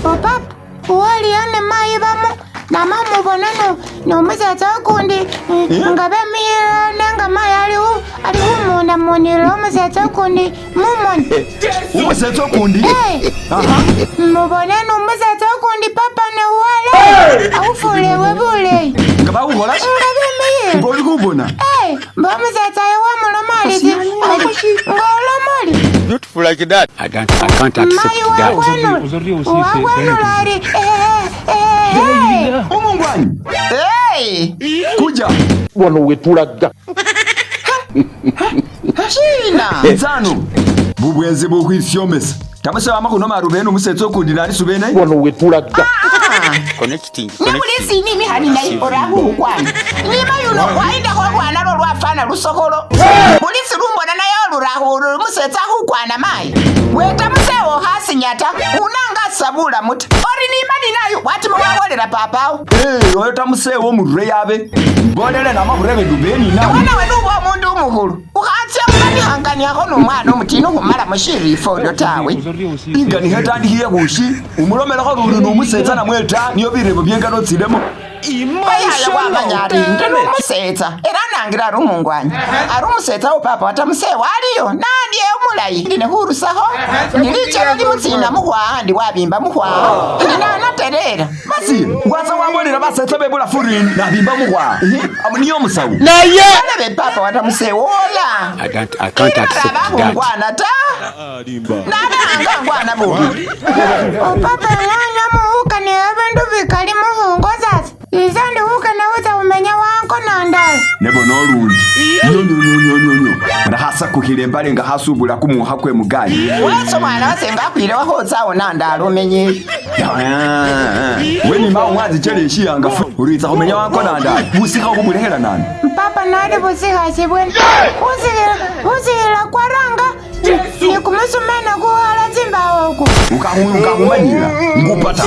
O papa, uwaliyo ne mayi bamo nama mubona no nomusetsa ukundi nga bemihile nenga mayi aliwo ali khumunamunila umusetsa ukundi mumoni. Umusetsa ukundi? Hey. Aha. Mubone numusetsa ukundi papa ne wale awufulewe buleyi. Nga bakhukhola shi? Nga bemihile. Ngoli khubona? Hey, mbo umusetsa yo wamuloma alisi ngoloma oli. Beautiful like that. I don't, I can't accept Mayi that. wakwenula wakwenula ali eh, eh, Umungwanyi. Hey! Kuja. Wano wetulaga. Shina! Itsano. Bubwenzi bukhwisyomesa. Tamusewa amakhuno marubene umusetsa ukundi nali subene. Wano wetulaga. Connecting. Nibuli Connecting. sinimi hani naye orakhukhukwana nima yuno khwayindakho lwana lwo lwafana lusokholo buli silumbona naye olurakhulu musetsa khukwana mayi weta musewo khasinya ta unanga sabulamu ta ori nima ninayo watima wabolela papawo. Eh, oyo tamusewa omurure yabe. Mbolele namakhurebe ndubeni nani. Ewana we nuba omundu umukhulu ukhatsya khubanikhanganiakho nomwana omutini khumalamo shirifo olyo tawe. Inganikho etandikhiye khushi umulomelekho luli numusetsa namwe ta niyo birebo byengano otsilemo. Bayaya wamanya ari ndi numusetsa era nangira ari umungwanyi ari umusetsa wo papa watamusewa aliyo nandye omulayi ndi nekhurusakho nilichelo limutsina mukhwaha ndi wabimba mukhwaha ndi nanaterera. Basi wasa wabolela basetsa bebulafu rini nabimba mukhwaha abo niyo omusawu. Naye. Alebe papa watamusewa ola. I don't, I can't accept that. Inarabahungwana ta nabanga ngwana bubi. Opapa ng'anya muhukane ebindu bikali muhungo sasa isa ndi hukana wutsa umenya wanko nandala. Nebona olundi nyonyonyonyonyo nakhasakukhila embale nga khasubula kumukha kwe mugali. Weso mwana wase ngakhwile wakhotsawo nandala umenyeyo. Wenima umwanzi chele eshiyangafu uritsa khumenya wanko nandala busikha khumulekhela nani. Papa nali busikhasi bwene khusikhila khusikhila kwaranga nikumusumeno kukhala tsimbawo oku. Ukakhumanyila ngupata.